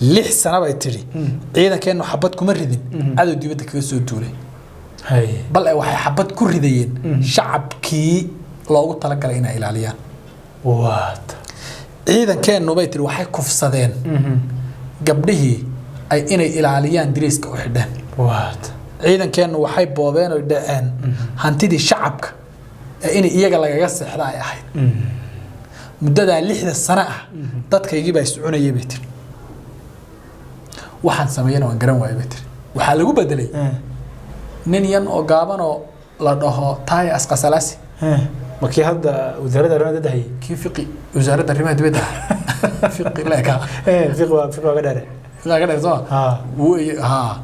6 sano bay tidhi ciidankeennu xabad kuma ridin cadow dibadda kaga soo duulay, bal ee waxay xabad ku ridayeen shacabkii loogu talagalay inay ilaaliyaan. Ciidankeennu bay tidhi waxay kufsadeen gabdhihii ay inay ilaaliyaan diriiska u xidheen. Ciidankeennu waxay boobeen oy dhaceen hantidii shacabka ee inay iyaga lagaga seexda ay ahayd. Muddadaa 6da sano ah dadkaygii baa iscunayay bay tiri, waxaan sameeyana waan garan waayay bay tiri. Waxaa lagu bedelay nin yan oo gaabanoo la dhaho Taye Asqasalasi. Ma kii hadda wasaaradda arrimaha dibadda hayay? Kii Fiqi wasaaradda arrimaha dibadda ah, Fiqi leeka. Fiqi waa, Fiqi waa ka dheere. Fiqi ka dheer soo wey ha.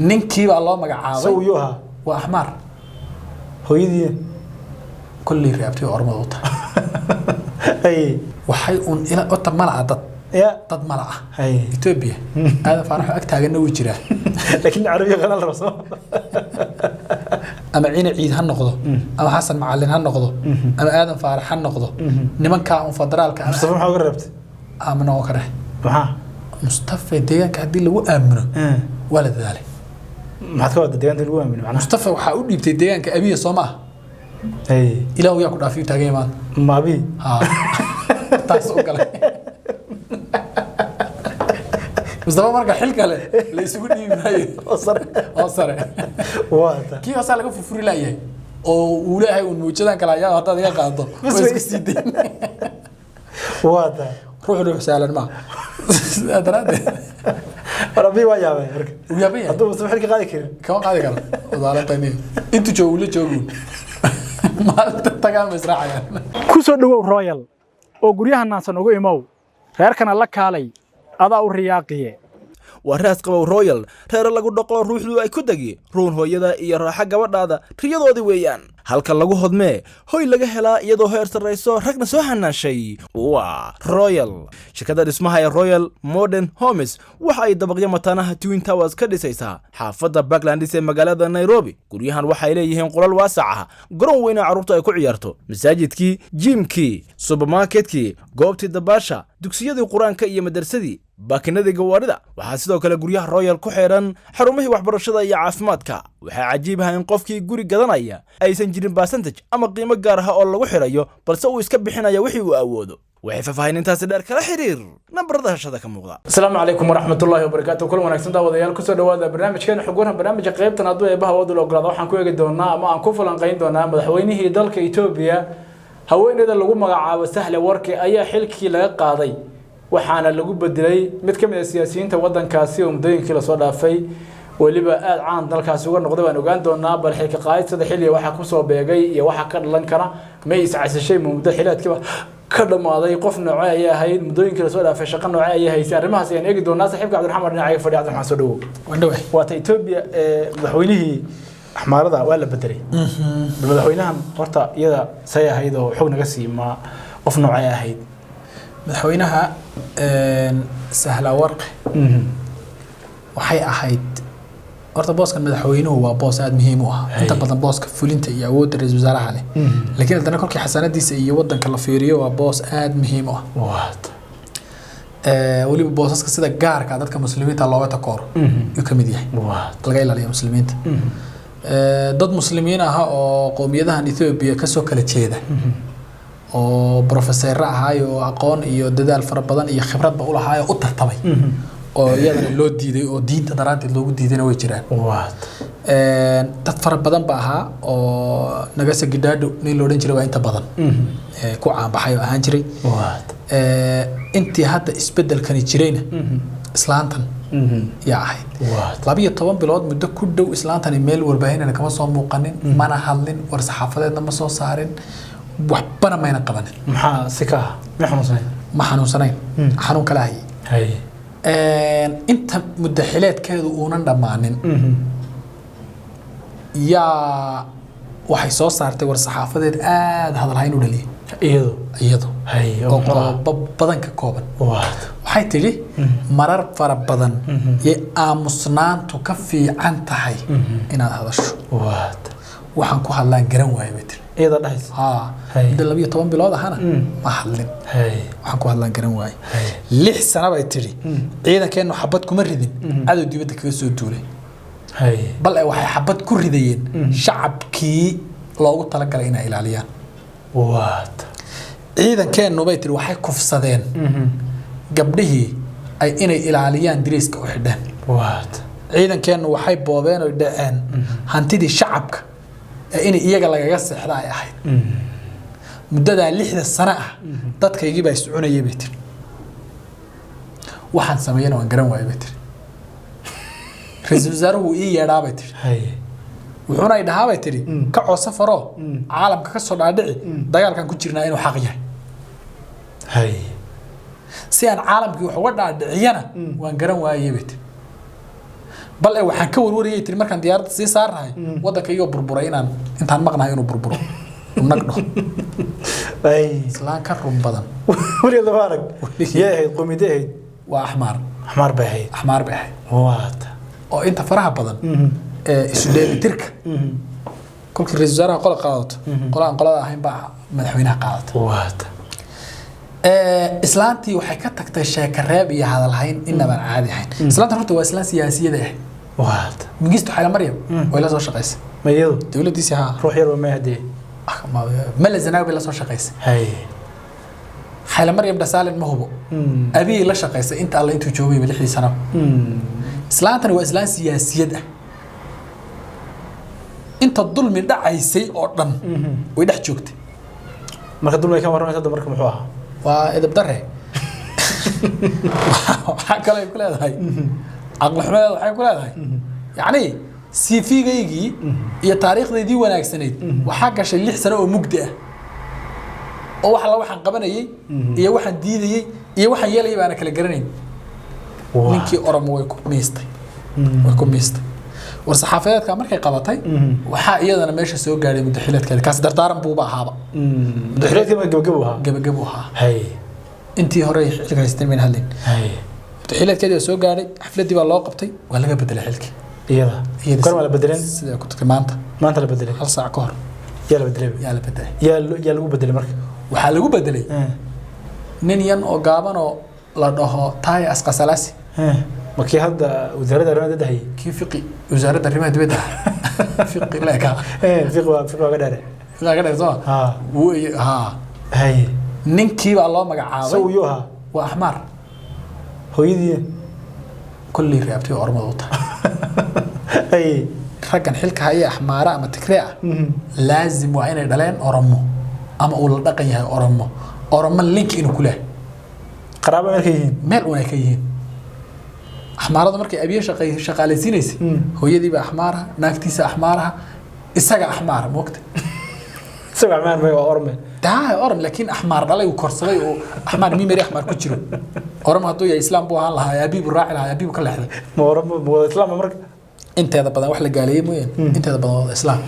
Ninkii baa loo magacaabay. So yuu ahaa? Waa Axmaar. Hooyadii? Kolley reabtay oo Ormada u tahay. Waxay uun ila ota mala'a dad dad mala'a. Etoobiya Aadan Faarax ag taaganna wuu jiraa. Laakiin Carabiya qanal rabo soo. Ama Cina Ciid ha noqdo ama Xasan Macalin ha noqdo ama Aadan Faarax ha noqdo, nimankaa un federaalka ama Mustafa maxaa uga reebtay? Ama noqon kare. Maxaa? Mustafa deegaanka haddii lagu aamino waa la dadaalay. Maxaad ka wada deegaanka lagu aamino macnaha? Mustafa waxaa u dhiibtay deegaanka Abiya soo ma ah? Ilaahu yaa ku dhaafiyu taagan yahay maanta. Ma Abiy? Ha, taas u galay Mustafa. Marka xil kale la isugu dhiibi maayo. Oo sare. Oo sare. Waata. Kii hoosaa laga furfuri laayahay oo uu leeyahay uun mawjadan kale ayaa haddaad iga qaado waa iska sii dayn. Waata. Ruux ruux sahlan maa, sidaa daraaddeed. War Abiy waa yaabay marka. Uu yaaban yahay. Hadduu Mustafa xilka qaadi karin. Kama qaadi karo wadaalantani intuu joogo ula joogo, maalinta tagaan ma israacayaan. Ku soo dhowow Royal oo guryaha naansan ugu imow, reerkana la kaalay adaa u riyaaqiye. Waa raas qabow Royal, reere lagu dhaqo ruuxdu ay ku degi, ruun hooyada iyo raaxo gabadhaada riyadoodii weeyaan. Halka lagu hodmee hoy laga helaa iyadoo heer sarrayso, ragna soo hanaanshay, waa Royal. Shirkadda dhismaha ee Royal Modern Homes waxa ay dabaqyo mataanaha Twin Towers ka dhisaysaa xaafadda Parklands ee magaalada Nairobi. Guryahan waxay leeyihiin qolal waasac ah, garoon weyn oo carruurtu ay ku ciyaarto, masaajidkii, gymkii, supermarketkii, goobtii dabaasha, dugsiyadii Qur-aanka iyo madarsadii, baakinadii gawaarida. Waxaa sidoo kale guryaha Royal ku xidhan xarumihii waxbarashada iyo caafimaadka. Waxaa cajiib ah in qofkii guri gadanaya aysan jirin percentage ama qiimo gaar ah oo lagu xidhayo, balse uu iska bixinaya wixii uu awoodo. Waxay faahfaahinintaasi dheer kala xiriir nambarada hashada ka muuqda. Asalaamu calaykum waraxmatullaahi wabarakaatu. Kulan wanaagsan daawadayaal, kusoo dhawaada barnaamijkeena xog waran. Barnaamijka qaybtan hadduu Eebbaha wadul ogolaado waxaan ku eegi doonaa ama aan ku falanqayn doonaa madaxweynihii dalka Etoobiya, haweeneyda lagu magacaabo Sahle Warke, ayaa xilkii laga qaaday, waxaana lagu bedelay mid ka mid ah siyaasiyiinta waddankaasi oo muddooyinkii lasoo dhaafay weliba aada caan dalkaasi uga noqday. Waan ogaan doonaa bal xilka qaadisada xilliga waxaa kusoo beegay iyo waxa ka dhalan kara. May iscasashay? Ma muddo xileedkiiba ka dhamaaday? Qof nooce ayay ahayd? Muddooyinkii lasoo dhaafay shaqo nooce ayay haysay? Arrimahaas ayaan eegi doonaa. Saaxiibka Cabdiraxmaan dhinacayga fadhiya. Cabdiraxmaan, soo dhawow. Waan dhawahay. Waata Etoobiya ee madaxweynihii Axmaarada waa la bedelay. Bal madaxweynahan horta iyada say ahayd oo xog naga sii, ma qof noocay ahayd? Madaxweynaha Sahla Warqi waxay ahayd, horta booskan madaxweynuhu waa boos aada muhiim u ah, inta badan booska fulinta iyo awoodda ra-iisul wasaaraha leh, laakiin haddana kolkii xasanadiisa iyo wadanka la fiiriyo waa boos aada muhiim u ah. Weliba boosaska sida gaarka dadka Muslimiinta looga takooro yuu ka mid yahay, laga ilaaliya Muslimiinta. Dad Muslimiin ah oo qowmiyadahan Ethiopia kasoo kala jeeda oo professeero ahaay oo aqoon iyo dadaal fara badan iyo khibradba u lahaay oo u tartamay oo iyadana loo diiday oo diinta daraaddeed loogu diidayna way jiraan. Dad fara badan ba ahaa oo Nagasa Gidhaadho nin la odhan jiray waa inta badan ku caanbaxay oo ahaan jiray. Intii hadda isbedelkani jirayna islaantan yaa ahayd. 12 bilood muddo ku dhow islaantani meel warbaahinana kama soo muuqanin, mana hadlin, war saxaafadeedna ma soo saarin, waxbana mayna qabanin. Maxaa si ka ah? Ma xanuunsanayd? Ma xanuunsanayn, xanuun kala hayay. Inta muddo xileedkeedu uunan dhammaanin yaa waxay soo saartay war saxaafadeed aada hadalhayn u dhaliyay. Iyadu? Iyadu oo qodobo badan ka kooban. Waxay tidhi marar fara badan yay aamusnaantu ka fiican tahay inaad hadasho. Waxaan ku hadlaan garan waayo bay tiri. Iyada dhahaysa. Haa, muddo 12 bilood ahana ma hadlin. Waxaan ku hadlaan garan waaye. 6 sano bay tidhi ciidankeennu xabad kuma ridin cadow dibadda kaga soo duulay, bal ay waxay xabad ku ridayeen shacabkii loogu talagalay inay ilaaliyaan. Ciidankeennu bay tidhi waxay kufsadeen gabdhihii ay inay ilaaliyaan diriiska u xidheen. Ciidankeennu waxay boobeen oy dhaceen hantidii shacabka ee inay iyaga lagaga seexda ay ahayd. Muddadaa 6 sano ah dadkaygii baa iscunayay bay tiri. Waxaan sameeyana waan garan waayay bay tiri. Ra-iisul wasaaruhu wuu ii yeedhaa bay tiri, wuxuuna i dhahaa bay tiri kacoo safaroo caalamka ka soo dhaadhici dagaalkan ku jirnaa inuu xaq yahay. Si aan caalamkii wax uga dhaadhiciyana waan garan waayay bay tiri. Bal ee waxaan ka warwarayay tiri markaan diyaaradda sii saarnahay waddanka iyagoo burburay inaan intaan maqnahay inuu burburo nag dhaho. Islaan ka run badan weligeed lama arag. Yay ahayd qowmiyadee ahayd? Waa axmaar. Axmaar bay ahayd. Axmaar bay ahayd oo inta faraha badan ee isu dheelitirka kolkii ra-iisul wasaaraha qola qaadato, qola aan qolada ahayn baa madaxweynaha qaadata. Islaantii waxay ka tagtay sheeko reeb iyo hadalhayn inabaan caadi ahayn. Islaanta horta waa islaan siyaasiyada ah. Mingistu Xayla Maryam way la soo shaqaysay Ma iyadu dowladdiisii. Haa, ruux yarba may haddee. Mala Zanaawi bay la soo shaqaysay. Xayla Maryam Dhasaalin ma hubo. Abiy la shaqaysay inta alle intuu joogayba 6dii sano. Islaantani waa islaan siyaasiyad ah, inta dulmi dhacaysay oo dhan way dhex joogtay. Marka dulmiga ka warramaysa hadda marka muxuu ahaa? Waa edeb darre. Waxaa kale ay ku leedahay caqli xumadeeda, waxay ku leedahay yacni CV-gaygii iyo taariikhdaydii wanaagsanayd waxaa gashay 6 sano oo mugdi ah oo wax alla waxaan qabanayay iyo waxaan diidayey iyo waxaan yeelayay baana kala garanayn. Ninkii Oromo way ku miistay, way ku miistay. War saxaafadeedka markay qabatay waxaa iyadana meesha soo gaadhay muddaxileedkeeda. Kaasi dardaaran buuba ahaaba. Muddaxileedkii ma gabagabo ahaa? Gabagabo ahaa. Intii hore ay xilka haysteen mayna hadlayn. Muddaxileedkeedii waa soo gaadhay, xafladdii baa loo qabtay, waa laga bedelay xilkii. Iyada Iyada kor waa la bedeleen. Sida ku tagtay maanta. Maanta la bedelay. 1 saac ka hor. Yaa la bedelay? Yaa la bedelay. Yaa lagu bedelay marka? Waxaa lagu bedelay nin yan oo gaaban oo la dhaho Taye Asqasalasi. Ma kii hadda wasaaradda arrimaha dibadda hayay? Kii Fiqi wasaaradda arrimaha dibadda Fiqi leeka. Fiqi waa Fiqi waa ka dheere. Fiqi ka dheer soo haa. Ninkii baa loo magacaabay. Saw yuu ahaa? Waa axmaar. Hooyadii kolley reabtay oo Ormada u tahay. Raggan xilka haya axmaara ama Tigree ah laazim waa inay dhaleen Oromo ama uu la dhaqan yahay Oromo, Oromo link inuu ku leeyahay. Qaraabo markay yihiin. Meel uun ay ka yihiin. Axmaaradu markay Abiye shaqaalaysiinaysay hooyadiiba axmaaraha, naagtiisa axmaaraha, isaga axmaara moogta. Isaga axmaar may, waa Orme. Daa Orom, laakiin axmaar dhalay uu korsaday oo axmaar mimari axmaar ku jiro. Orom hadduu yahay islaam buu ahaan lahaa, aabihi buu raaci lahaa, aabihi buu ka leexday. Ma Oromo ma wada islaam marka? Inteeda badan wax la gaaleeyey mooyaan, inteeda badan wada islaam.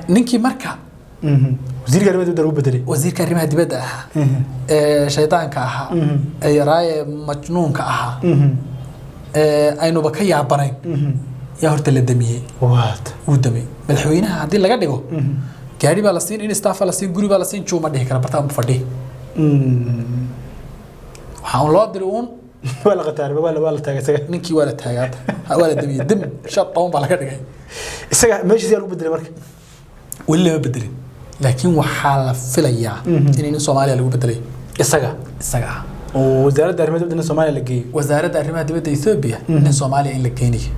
Ninkii marka Wasiirka arrimaha dibadda lagu bedelay. Wasiirka arrimaha dibadda ahaa ee shaydaanka ahaa ee yaraaye majnuunka ahaa ee aynuba ka yaabanayn yaa horta la damiyey. Wuu damiyey. Madaxweynaha haddii laga dhigo gaari baa la siin, in staff la siin, guri baa la siin, juuma dhihi kara bartaa fadhi. Waxaa un loo diray uun. Waa la qataaray, waa la taagay isaga. Ninkii waa la taagay hadda, waa la damiyey, dim shan toban baa laga dhigay. Isaga meeshiisa yaa lagu bedelay marka? Weli lama bedelin, laakiin waxaa la filayaa in nin Soomaaliya lagu bedelay. Isaga? Isaga ah. Oo wasaaradda arrimaha dibadda Soomaaliya la geeyo. Wasaaradda arrimaha dibadda Ethiopia nin Soomaaliya in la geynayo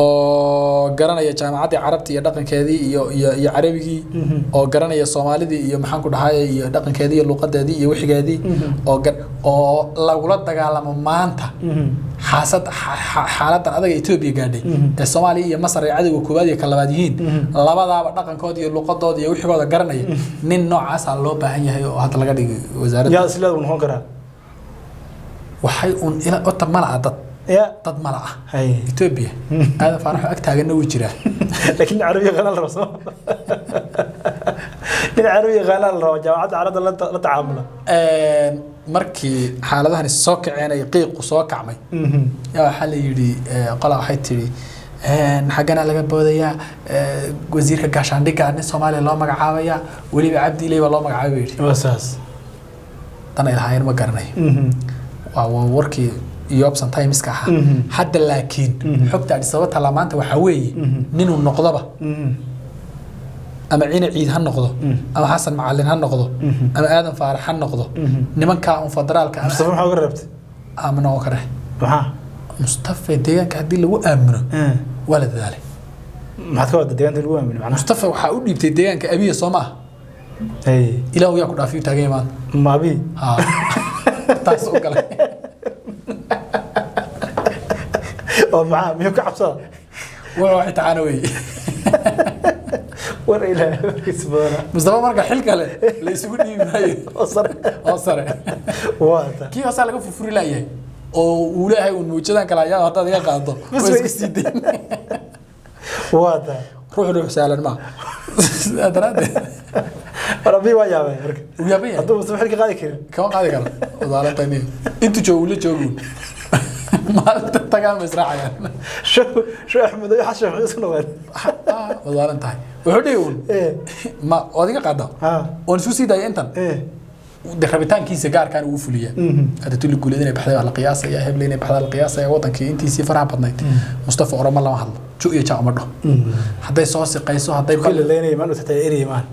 oo garanaya jaamacaddii Carabta iyo dhaqankeedii iyo iyo iyo Carabigii, oo garanaya Soomaalidii iyo maxaan ku dhahay iyo dhaqankeedii iyo luqadeedii iyo wixigeedii, oo oo lagula dagaalamo maanta xaasad xaaladan adaga Ethiopia gaadhay ee Soomaaliya iyo Masar ay cadowga koowaad iyo ka labaad yihiin, labadaaba dhaqankooda iyo luqadooda iyo wixigooda garanaya. Nin noocaasa loo baahan yahay oo hadda laga dhigay wasaaradda. Yaa isleedu noqon karaa? Waxay uun ila ota mala'a dad ya dad mala'a Ethiopia Aadan Faarax ag taaganna wuu jiraa. Laakiin Carabi yaqaanaa la rabo soo, nin Carabi yaqaanaa la rabo, jaamacadda Carabta la tacaamula. Markii xaaladahani soo kaceen ay qiiqu soo kacmay yaa waxaa la yidhi, qolaa waxay tidhi Xaggana laga boodayaa, wasiirka gaashaandhigga nin Soomaaliya loo magacaabayaa, weliba Cabdi Iley baa loo magacaabay buu yidhi. Waa saas. Dan ay lahaayeen ma garanayo. Waa warkii Yobson Timeska ahaa. Hadda laakiin xogta Addis Ababa taallaa maanta waxaa weeye ninuu noqdoba, ama Cina Ciid ha noqdo, ama Xasan Macalin ha noqdo, ama Aadan Faarax ha noqdo, nimankaa un federaalka ama Mustafa maxaa uga reebtay? Ama noqon kare. Maxaa? Mustafa deegaanka haddii lagu aamino waa la dadaalay. Maxaad ka wada deegaanta lagu aamino macnaha? Mustafa waxaa u dhiibtay deegaanka Abiya, soo maaha? Hey. Ilaahu yaa ku dhaafiyu taagan yahay maanta. Ma Abi? Ha, taas u galay. Oo maxaa, miyuu ka cabsada? Wuxuu xitaana weeye. War Ilaahay warkiisa badana. Mustafa marka xil kale la isugu dhiibi maayo. Oo sare. Oo sare. Waa ta. Kii hoosaa laga furfuri laayahay oo uu leeyahay uun muujadan kale ayaa haddaad iga qaado Bas waa wey. isku sii dayn. Waa ta. Ruux ruux sahlan maaha, sidaa daraaddeed. War Abi waa yaabay marka. Uu yaaban yahay. Hadduu Mustafa xilka qaadi karin. Kama qaadi karo wadaalanta niyo intuu joogo uu la joogo, maalinta tagaan ma israacayaan. Sho Axmed iyo Xasan waxay isku noqdeen. Wadaalan tahay, wuxuu dhihi uun ma waad iga qaada oon isku sii daaya intan. De rabitaankiisa gaarkaan uu fuliyaa. Hadda Tuli Guuleed inay baxday baa la qiyaasaya, Heble inay baxdaa la qiyaasaya, wadankii intiisii faraha badnayd. Mustafa Oromo lama hadlo, ju iyo ja uma dhaho hadday soo siqayso hadday Kulli leynay maalin xitaa eriyay maan.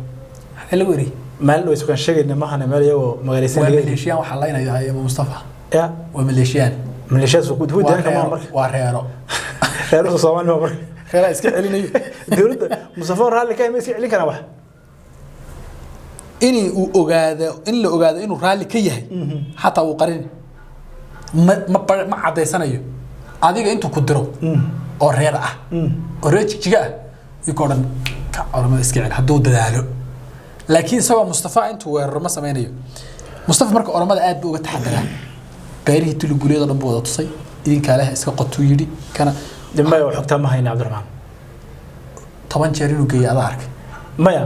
Maxaa lagu eriyey? Maalin way sugan sheegayna maahan meel iyagoo magaalaysan Waa laga eriyay. maleeshiyaan waxaa laynaya Mustafa. Ya. Waa maleeshiyaan. Maleeshiyada soo ku Waa deegaanka ma reero. marka. Waa reero. Reerka Soomaali ma marka. Reeraa iska celinayo. Dowladda Mustafa raalli ka ma iska celin karaan wax. In uu ogaado, in la ogaado inuu raalli ka yahay xataa uu qarin ma cadaysanayo. Adiga intuu ku diro oo reer ah oo reer Jigjiga ah iyagoo dhan ka Oromada iska cel hadduu dadaalo, laakiin isagoo Mustafa intuu weeraro ma sameynayo. Mustafa marka Oromada aad buu uga taxadaraa. Beerihii Tuli Guuleed oo dhan buu wada tusay, idinkaa leh iska qotuu yidhi kana. Maya, xogtaa ma hayna Cabdiraxmaan. 10 jeer inuu geeyey adaa arkay. Maya,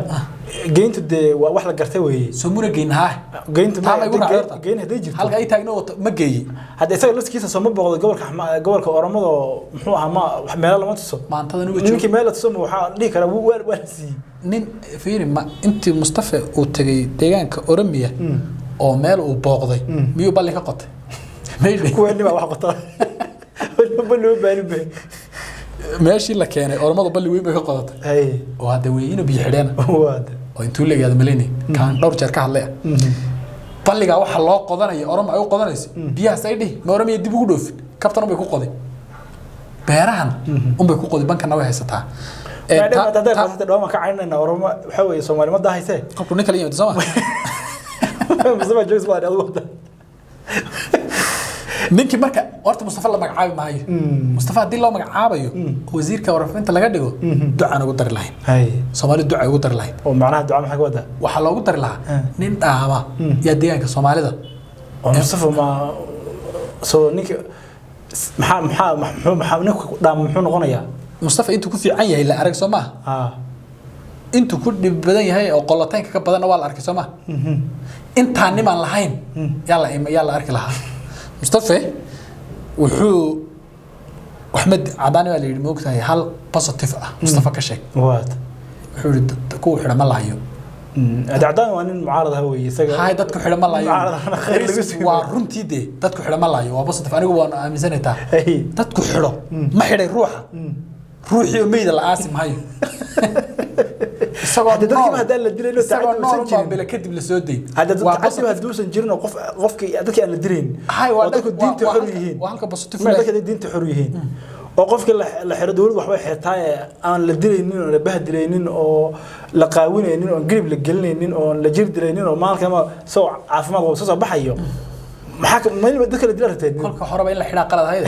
geyntu dee waa wax la gartay weeye. Soo muna geyn haa. Geyntu Taa ma igu raacday horta? Geyn hadday jirto. Halka ay taagno ma geeyey. Hadda isaga laftigiisa sooma booqdo gobolka gobolka Oromada oo muxuu ahaa ma wax meelo lama tuso. Maantada nuga joogo. Ninkii meel la tuso ma waxaa dhihi karaa waa la siiyey. Nin fiiri, ma intii Mustafa uu tegay deegaanka Oromiya oo meel uu booqday miyuu balli ka qotay? Maybe. Kuweenni baa wax qotaa. Ba loo baanin bay. Meeshii la keenay Oromada balli weyn bay ka qodatay. Hay. Oo hadda weeyino biyo xidheena. Waa de. Oo intuu leeyahay malaynay kaan dhowr jeer ka hadlay ah balligaa waxaa loo qodanaya Oromo ay u qodanayso biyahaas ay dhihi ma Oromiya dib ugu dhoofin kabtan unbay ku qoday, beerahan unbay ku qoday, bankana way haysataa. Hadday qosatay dhawaan ka caynayna Oromo waxaa weeye Soomaali ma dahaysee. Qofku nin kala yimid soo ma? Mustafa Joyce baa adigu wada. Ninkii marka horta Mustafa la magacaabi maayo. Mustafa haddii loo magacaabayo wasiirka warfaafinta laga dhigo, ducaan ugu dari lahayn. Hay. Soomaali duca ugu dari lahayn. Oo macnaha duca maxaa ka wadaa? Waxaa loogu dari lahaa nin dhaama yaa deegaanka Soomaalida. Oo Mustafa ma soo ninka maxaa muxuu maxaa ninka ku dhaama muxuu noqonayaa? Mustafa intuu ku fiican yahay la arag, soo maaha? Intuu ku dhib badan yahay oo qolotaynka ka badanna waa la arkay, soo maaha? Intaan nimaan lahayn yaa la arki lahaa. Mustafa wuxuu Axmed Cadaani baa la yidhi, moogtahay hal positive ah Mustafa ka sheeg. Waad. Wuxuu yidhi kuwa xidha ma lahayo. Cadaan waa nin mucaarad ah weeye isaga. Haay, dadku xidha ma lahayo. Mucaarad khayr lagu sugo. Waa runtii dee, dadku xidha ma lahayo waa positive, anigu waan aaminsanahay taa. Hey. Dadku xidho ma xidhay ruuxa, ruuxii oo meyda la aasi maayo isagoo Hadda dadkiiba nool- haddaan la dilayn oo isagoo tacaddi nool uusan unbaa jirin. bila kadib la soo day. Hadda Waa tacaddi positive. hadduusan jirin oo qof qofkii dadkii aan la dilayn. Haay, waa oo dadku diinta waa xor halka- yihiin. waa halka positive Ma leh. dadka diinta xor yihiin. Oo qofkii la xiro dowladdu waxbay xirtaa ee aan la dilaynin oo la bahdilaynin oo la qaawinaynin oo grib la gelinaynin oo la jir dilaynin oo maalka ama soo caafimaad qabo soo baxayo. Maxaa ma dadka la dilaa rabteen? Kolka horeba in la xidhaa qalad ahayd.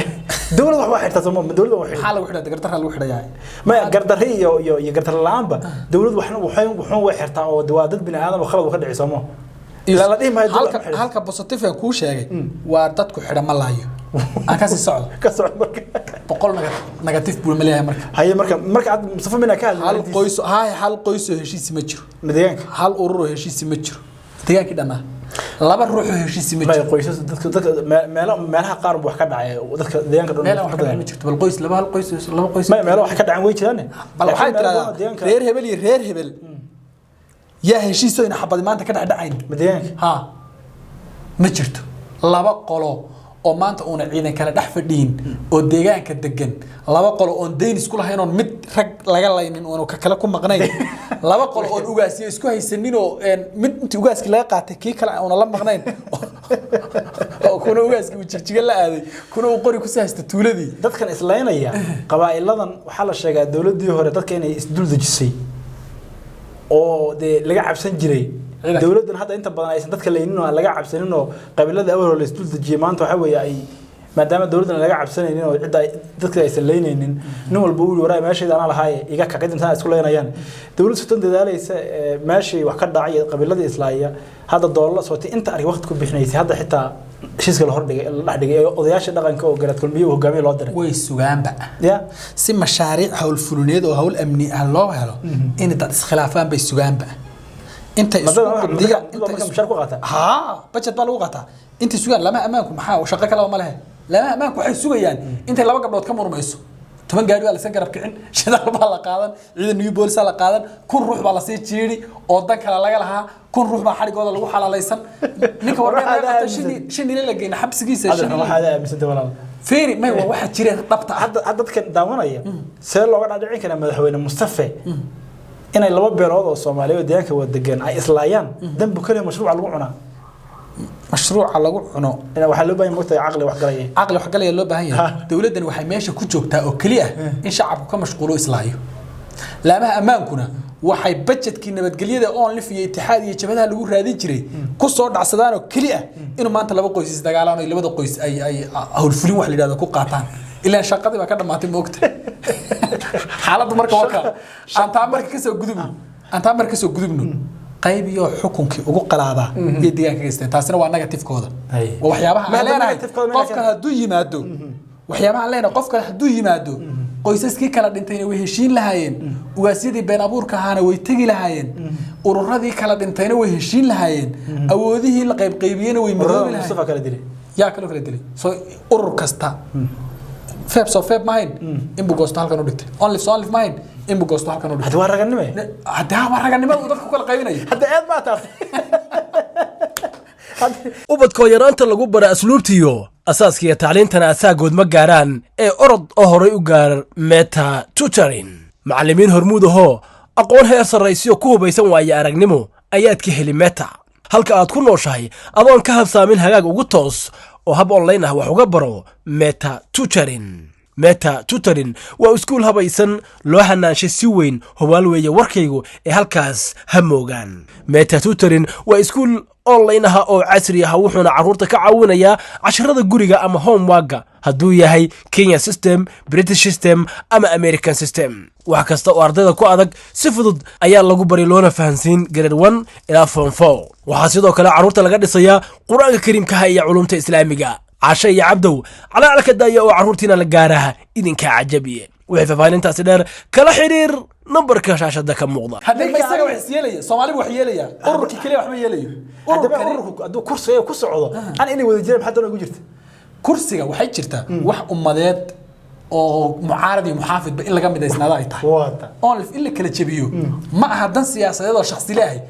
Dowladdu waxbaa xirtaa soo ma dowladdu waa xirtaa. Maxaa lagu xidhaa? Gardarraa lagu xidhayaa. Maya, gardarri iyo gardarro la'aanba dowladdu waxna waxay wuxuun way xirtaa oo waa dad bini aadam oo khalad uu ka dhici soomo. Ilaa la dhihi maayo dowladdu halka ma xidhin. Halka positive aan kuu sheegay waa dadku xidha ma lahayo, aan kasii socdo. Ka soco marka. 100 negative buu ma leeyahay marka. Haye, marka aad Mustafa mina ka hal hadlay. qoys haay, hal qoys oo heshiisi ma jiro. Deegaanka. Hal urur oo heshiisi ma jiro deegaankii dhannaa. Laba ruux oo heshiisi ma May jirto. Qoysas dadka meelaha qaar wax ka dhacay, dadka deegaanka dhan Meel aan wax ka dhicin ma jirto. Bal qoys, laba, hal qoys, laba qoys. May, meelo wax ka dhacaan way jiraan. Bal waxay tiraahdaa reer hebel iyo reer hebel yaa heshiisoo ina xabadi maanta ka dhex dhacayn. Ma deegaanka? Ha, ma jirto laba qolo oo maanta uuna ciidan kale dhex fadhiyin oo deegaanka degan, laba qolo oon dayn isku lahayn, oon mid rag laga laynin, oonu ka kale ku maqnayn, laba qolo oon ugaasyo isku haysanin, oo mid intii ugaaskii laga qaatay kii kale uuna la maqnayn, oo kuna ugaaskii uu jigjiga la aaday, kuna uu qori kusii haysta tuuladii. Dadkan islaynaya, qabaa'iladan, waxaa la sheegaa dowladdii hore dadka inay isdul dejisay oo dee laga cabsan jiray. Ciidanka. Dowladdan hadda inta badan aysan dadka laynin oo aan laga cabsanin, oo qabiilada awal hore la isdul dejiyay, maanta waxaa weeye ay maadaama dowladdan laga cabsanaynin oo cidda dadka aysan laynaynin, nin walba uu yiri waraa meeshayda anaa lahaaye iga kac, intaan isku laynayaan. Dowlad soton dadaalaysa ee, meeshii wax ka dhacay iyo qabiiladii islaaya hadda doollo sootay inta arag waqti ku bixinaysay, hadda xitaa heshiiska la hordhigay, la dhex dhigay ee odayaasha dhaqanka oo Garaad Kulmiye uu hogaamiye loo diray. Way sugaanba ya si mashaariic howlfulineed oo hawl amni ah loo helo in dad iskhilaafaan bay sugaanba intay Ma isku dad qubdiyaan. dad marka mushaar ku qaataa? Haa, budget baa lagu qaataa. Intay sugaan lama ammaanku maxaa shaqo kaleba ma lehe. Lama ammaanku waxay sugayaan intay laba gabdhood ka murmayso, 10 gaari baa lasga garab kicin, shidaal baa la qaadan, ciidan new boolisaa la qaadan, 1000 ruux baa lasii jiidi oo dan kale laga lahaa, 1000 ruux baa xadhigooda lagu xalaalaysan. Ninka War warka waxaad laga qabta aaminsan. shan nile la geyna xabsigiisa Hadda shan nile. waxaad aaminsantay walaal. Fiiri, may, waa waxa jira dhabta ah. Hadda dadkan daawanaya see looga dhaadhicin karaa madaxweyne Mustafe inay laba beelood oo Soomaaliya oo deegaanka wada degan ay islaayaan dambu kaliya mashruuca lagu cunaa? Mashruuca lagu cuno. Waxaa loo baahan mogtahay caqli wax galaya. Caqli wax galaya loo baahan yahay. Dowladdani waxay meesha ku joogtaa oo keliya in shacabku ka mashquulo islaayo. Laamaha ammaankuna waxay budgetkii nabadgelyada ONLF iyo itixaad iyo jabhadaha lagu raadin jiray ku soo dhacsadaan oo keliya inuu maanta laba qoys isdagaalaan oo labada qoys ay howlfulin wax la yidhahdo ku qaataan, ilaan shaqadii baa ka dhammaatay, moogta. Xaaladdu marka waa ka aan taa marka kasoo gudubno, aan taa marka kasoo gudubno, qayb iyo xukunkii ugu qalaadaa iyo deegaanka geysteen, taasina waa negativekooda. Hay. Waa waxyaabaha Ma aan hadda leenahay negative-kooda ma qofkan hadduu yimaado, waxyaabaha aan leenahay qofkan hadduu yimaado, qoysaskii kala dhintayna way heshiin lahaayeen, ugaasyadii been abuurka ahaana way tegi lahaayeen, ururadii kala dhintayna way heshiin lahaayeen, awoodihii la qaybqaybiyeyna way Ururada midoobi lahaayeen. Mustafa kala dilay. Yaa kaloo kala dilay? Soo urur kasta feeb soo feeb mahayn inbuu goosto halkan u dhigtay, ONLF soo ONLF mahayn inbuu goosto halkan u dhigtay. Hadda waa raganime. Hadda waa raganimada uu dadka ku kala qaybinayo. Hadda eed baa taas. Ubadkoo yaraanta lagu bara asluubtiyo asaaskiiyo tacliintana asaagood ma gaaraan ee orod oo horay u gaar Meta Tutoring. Macallimiin hormuud ahoo aqoon heer sarraysiyo ku hubaysan waayo aragnimo ayaad ka heli Meta halka aad ku nooshahay, adoon ka habsaamin. Hagaag ugu toos oo hab online ah wax uga baro Meta Tutoring. Meta Tutoring waa iskuul habaysan loo hanaanshay si weyn, hubaal weeye warkaygu ee halkaas ha moogaan. Meta Tutoring waa iskuul online ah oo casri ah, wuxuuna carruurta ka caawinayaa casharada guriga ama homeworka, hadduu yahay Kenya system, British system ama American system. Wax kasta oo ardayda ku adag si fudud ayaa lagu bari loona fahansiin grade 1 ilaa form 4. Waxaa sidoo kale carruurta laga dhisayaa Qur-aanka Kariimkaha iyo culumta Islaamiga. Cashe iyo Cabdow calaalka daaya oo carruurtiina la gaaraha idinkaa cajabiye. Wixii faahfaahintaasi dheer kala xiriir nambarka shaashada ka muuqda. Haddii ma isaga wax is yeelaya, Soomaalibu wax yeelaya, ururkii keliya wax ma yeelayo. Haddaba Ururkani- ururku hadduu kursiga ku socdo an inay wada jiraan, maxaa doona ugu jirta? Kursiga waxay jirtaa wax ummadeed oo mucaarad iyo muxaafidba in laga midaysnaado ay tahay. Wata. ONLF in la kala jebiyo ma aha dan siyaasadeed oo shakhsi leeyahay.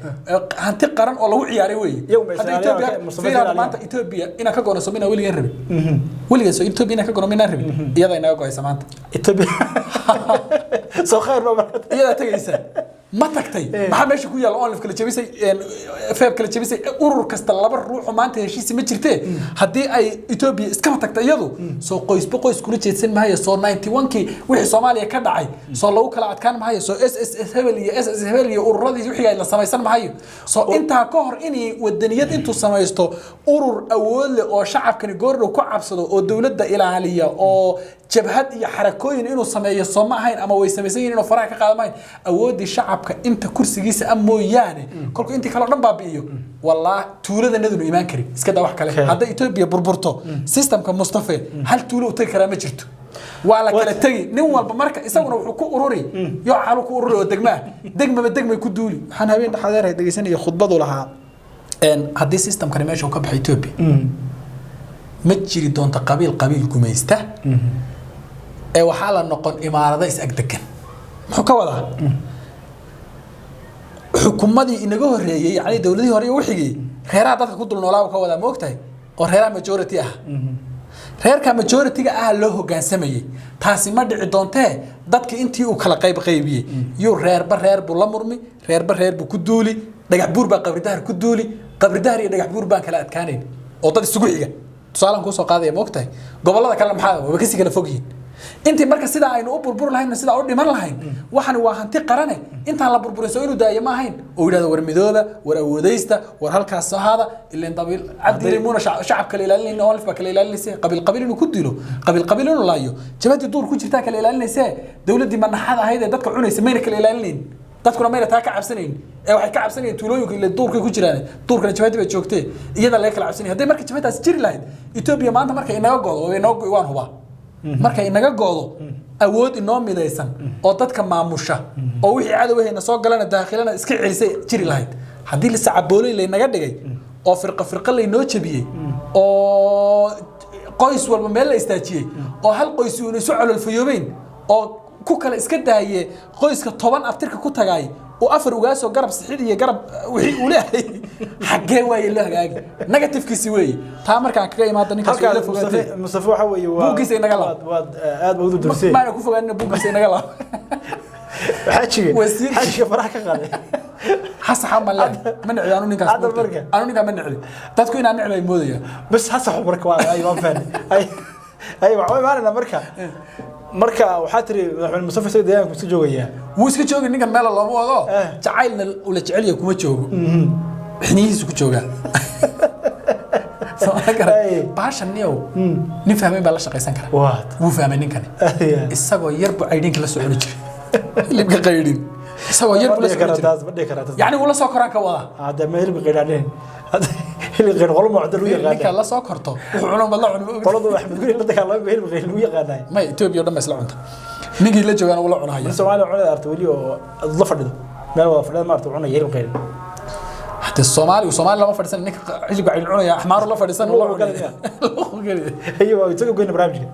Hanti qaran oo lagu ciyaaray weeye. Iyagu ma Hadda Israa'iil Ethiopia Mustafa fiir hadda Israa'iil. Maanta Ethiopia inaan ka go'no soo minaan weligaan rabin, weligaan soo Ethiopia inaan ka go'no minaan rabin, iyada inaga go'aysa maanta. Ethiopia soo khayr ba marka. Iyadaa tagaysa, ma tagtay? Maxaa meesha ku yaalla? ONLF kala jebisay, feeb kala jebisay, urur kasta laba ruuxoo maanta heshiisi ma jirtee. Haddii ay Ethiopia iskaba tagta iyadu, soo qoysba qoys kula jeedsan maayo? Soo 91kii wixii Soomaaliya ka dhacay soo lagu kala adkaan maayo? Soo SSS hebel iyo SS hebel iyo ururadii wixii ay la samaysan maayo? Soo intaa ka hor inay wadaniyad intuu samaysto urur awood leh oo shacabkani goordhow ku cabsado oo dowladda ilaaliya oo jabhad iyo xarakooyin inuu sameeyo, soo ma ahayn? Ama way samaysan yihiin inuu faraha ka qaada maahayn awooddii shacabka inta kursigiisa a mooyaane, kolku intii kaleo dhan baabi'iyo, wallaah tuuladanadunu imaan karin, iska daa wax kale. Hadday Etoobiya burburto, systemka Mustafe hal tuulo u tagi karaa ma jirto, waa la kala tegi nin walba. Marka isaguna wuxuu ku ururi yo xalu ku ururi oo degmaa degmaba degmay ku duuli. Waxaan habeen dhexdeer dhegeysanaya khudbadu lahaa. Haddii systemkani meesha uu ka baxay Ethiopia, ma jiri doonto qabiil qabiil gumaysta ee waxaa la noqon imaarado is agdegan. Muxuu ka wadaa? Xukuumadii inaga horreeyey, yacni dowladihii hore iyo wixigii, reeraha dadka ku dul noolaa buu ka wadaa, ma ogtahay? Oo reeraha majority ah, reerka majority-ga ah loo hoggaansamayey. Taasi ma dhici doontee, dadki intii uu kala qayb qaybiyey yuu reerba reer buu la murmi, reerba reer buu ku duuli. Dhagax Buur baa Qabridahar ku duuli, Qabridahar iyo Dhagax Buur baan kala adkaanayn oo dad isugu xiga. Tusaalaan kuusoo qaadaya, ma ogtahay? Gobollada kalena maxaa waba kasii kala fog yihiin. Intii marka sidaa aynu u burbur lahayn, sidaa u dhiman lahayn, waxani waa hanti qarane, intaan la burburin soo inuu daayo ma ahayn oo yidhahdo war midooba, war awoodaysta, war halkaas ahaada? Ileen dabiil Cabdi muuna shacab kala ilaalinayna, ONLF baa kala ilaalinaysa. Qabiil qabiil inuu ku dilo, qabiil qabiil inuu laayo, jabadii duur ku jirtaa kala ilaalinaysa. Dowladdii manaxada ahayd ee dadka cunaysa mayna kala ilaalinayn, dadkuna mayna taa ka cabsanayn ee waxay ka cabsanayeen tuulooyinku, ile duurkay ku jiraan, duurkana jabhadii bay joogtee, iyada laga kala cabsanaya. Hadday marka jabhadaas jiri lahayd, Etoobiya maanta markay inaga go'do, way inaga go'i, waan hubaa, markay inaga go'do, awood inoo midaysan oo dadka maamusha oo wixii cadowahayna soo galana daakhilana iska celisay jiri lahayd. Haddii lisacabooley laynaga dhigay oo firqa firqa laynoo jebiyey oo qoys walba meel la istaajiyey oo hal qoys uuna isu cololfayoobeyn oo ku kale iska daaye, qoyska 10 abtirka ku tagaay oo afar ugaasoo garab sixid iyo garab wixii uu leeyahay, xaggee waaye loo hagaagi? Negativekiisi weeye taa. Markaan kaga imaado ninkaas halkaas ila fogaatay. Mustafa, Mustafa waxa weeye waa Buuggiisa inaga laab. Waad aad ba ugu dursay. Maana ku fogaanina, buuggiisa inaga laab. Xaajiga xaajiga faraha ka qaaday. Hasaxa ma leh, ma necbi anu ninkaas. Hadda moogtahay. Marka. Anu ninkaa ma necbi, dadku inaan necbi ay moodayaan. Bas hasaxo marka, waa ay waan fahmay. Ay waxaa imaanayna marka waxaa tiri madaxweyne Mustafa isaga deegaanku iska joogayaa. Wuu iska joogi ninkan, meela looma wado. Jacaylna ula jecel yahay kuma joogo, xiniyihiisu ku joogaa. Soo ma garan? Ay. Baashan niyow, nin fahmayn baa la shaqaysan kara. Waad Wuu fahmay ninkani. Isagoo yar buu caydhinka la soo cuni jiray, hilibka qaydhin isagoo yar Ma buu la dhihi soo cuni karaa jiray. Taas ma dhihi karaa taas. Yacni wuu la soo koraan ka wadaa. Hadda ma hilibka qaydhaadheen, hilibka qaydh qolo ma cunto lagu Ninka yaqaanaa. la soo korto wuxuu cuno bad la cuni, ma ogid. Qoladu Axmed Guri la dagaalamay ba hilibka qaydh lagu yaqaanaa. May, Etoobiya oo dhan ba isla cunta, ninkii la joogaana wuu la cunahaya. Soomaaliya cunada arta weli oo aad la fadhido meel wada fadhida maarta cunaya hilib qaydh. Hadee Soomaaligu Soomaali lama fadhisan, ninka hilibka caydhin cunaya axmaaru la fadhisan wuu la Luuqu cunaya. galaya. Luuqu galaya. Ayo, waa isaga goyna barnaamijka.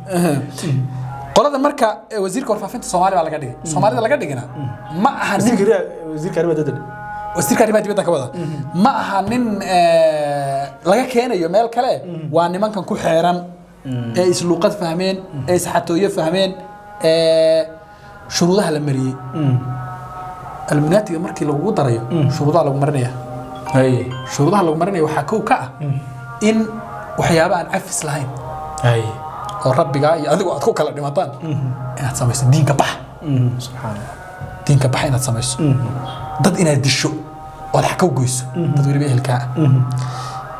Qolada marka wasiirka warfaafinta Soomaali baa laga dhigay. Soomaalida laga dhigina ma aha nin wasiirka arrimaha dibadda. Wasiirka arrimaha dibadda ka wada ma aha nin laga keenayo meel kale, waa nimankan ku xeeran ee isluuqad fahmeen ee isxatooyo fahmeen ee shuruudaha la mariyey. Almunaatiga markii lagugu darayo shuruudaha lagu marinaya, shuruudaha lagu marinaya waxaa kow ka ah in waxyaaba aan cafis lahayn oo rabbigaa iyo adigu aad ku kala dhimataan inaad samayso, diinka bax. Subxaan Allah. Diinka bax inaad samayso, dad inaad disho ood xaka u goyso, dad weliba ehelkaa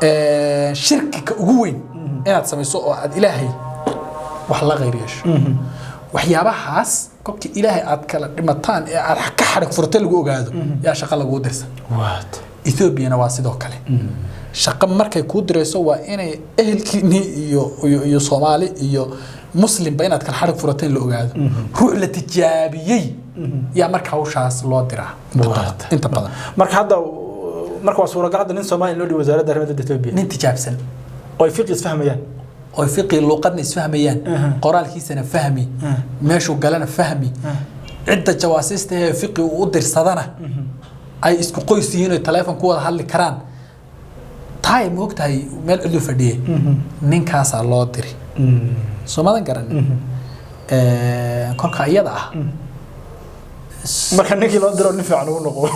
ah, shirkika ugu weyn inaad samayso oo aad Ilaahay wax la khayr yeesho. Waxyaabahaas kolkii Ilaahay aad kala dhimataan ee aad ka xadhig furtay lagu ogaado, yaa shaqa laguu dirsan. Waad Ethoobiana waa sidoo kale, shaqo markay kuu dirayso waa inay ehelkiinii iyo Soomaali iyo Muslimba inaad kala xadhig furateen la ogaado. Ruux la tijaabiyey yaa marka hawshaas loo diraa inta badan, inta badan. Marka hadda marka waa suuragal hadda nin Soomaali loo dhigo wasaaradda arrimaha dibadda Ethiopia? Nin tijaabsan. Oo ay fiqi isfahmayaan. Oo fiqi luqadna isfahmayaan, qoraalkiisana fahmi, meeshuu galana fahmi, cidda jawaasiista ee fiqi uu u dirsadana ay isku qoys yihiin oo taleefon ku wada hadli karaan. Taay ma ogtahay meel ciduu fadhiyey ninkaasaa loo diri. Soomadan garan kolka iyada ah. Marka ninkii loo diro nin fiican ugu noqo.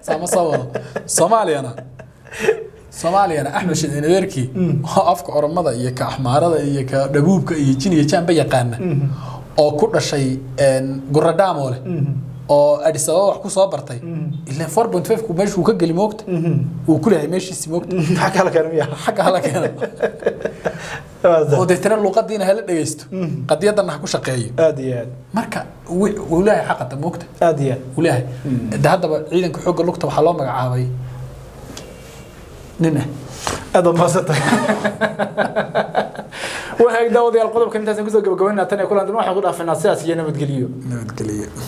Sama soo wado. Soomaaliyana Axmed Shidin adeerkii oo afka Oromada iyo ka Axmaarada iyo ka Dhabuubka iyo jin iyo jaanba yaqaana oo ku dhashay Guradhaamoole oo Addis Ababa wax ku soo bartay, ilaan 4.5 ku meeshuu ka geli moogta uu ku leeyahay meeshiisi moogta. Xagga hala keeno miya? Xagga hala keeno oo deetana luuqadiina hala dhegeysto, qadiyadanna ha ku shaqeeyo. Aad iyo aad. Marka wuu leeyahay xaqada moogta. Aad iyo aad. Wuu leeyahay. De haddaba ciidanka xoogga lugta waxaa loo magacaabay nin ah. Aad baa mahadsantahay. Wahaag daawadayaal, qodobka intaasaan kusoo gabagabaynaa. Tan iyo kulan dambe waxaan ku dhaafanaa sidaas iyo nabadgeliyo. Nabadgeliyo.